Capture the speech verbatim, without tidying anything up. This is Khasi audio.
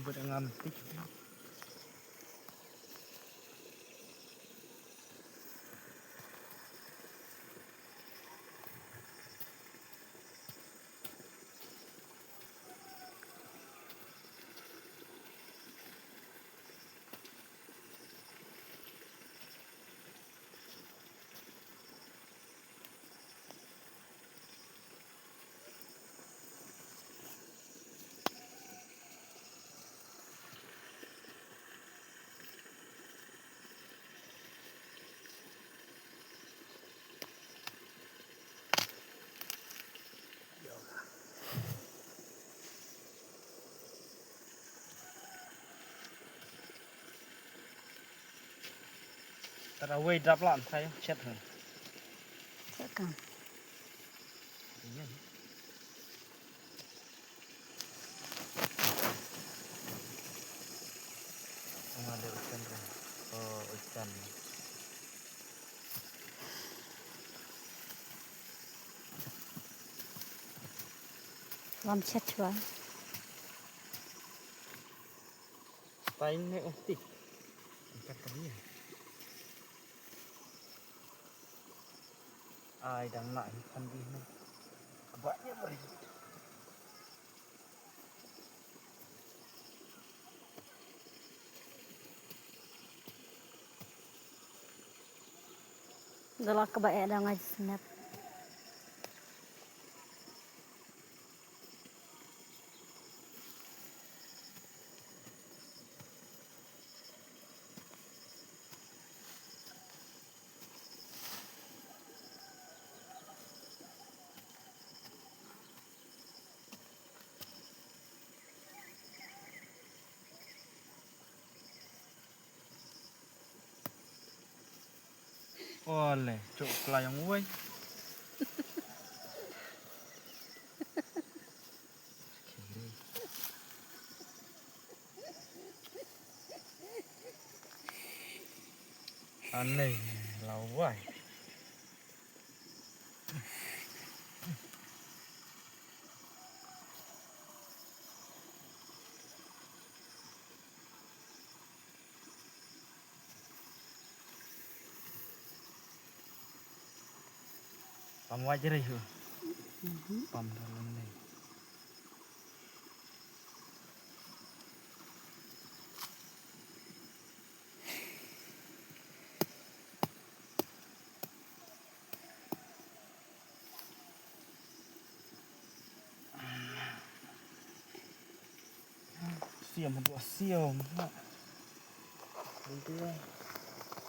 Bad ngam tik. Tara wei drap lan sai chet han. Chet kan. Ong ale utan re. Oh, utan. Lam chet chwa. Tain ne ong ti. Angkat kami ya. Ai dang na hi kan di ne. Kebaknya beri. Dala kebak ya dang ai smet. Ole, chok klayang wei. Anei, lawai. Pam wajri hu. Mhm. Pam dalam ni. Siam, dua siam. Nanti ya.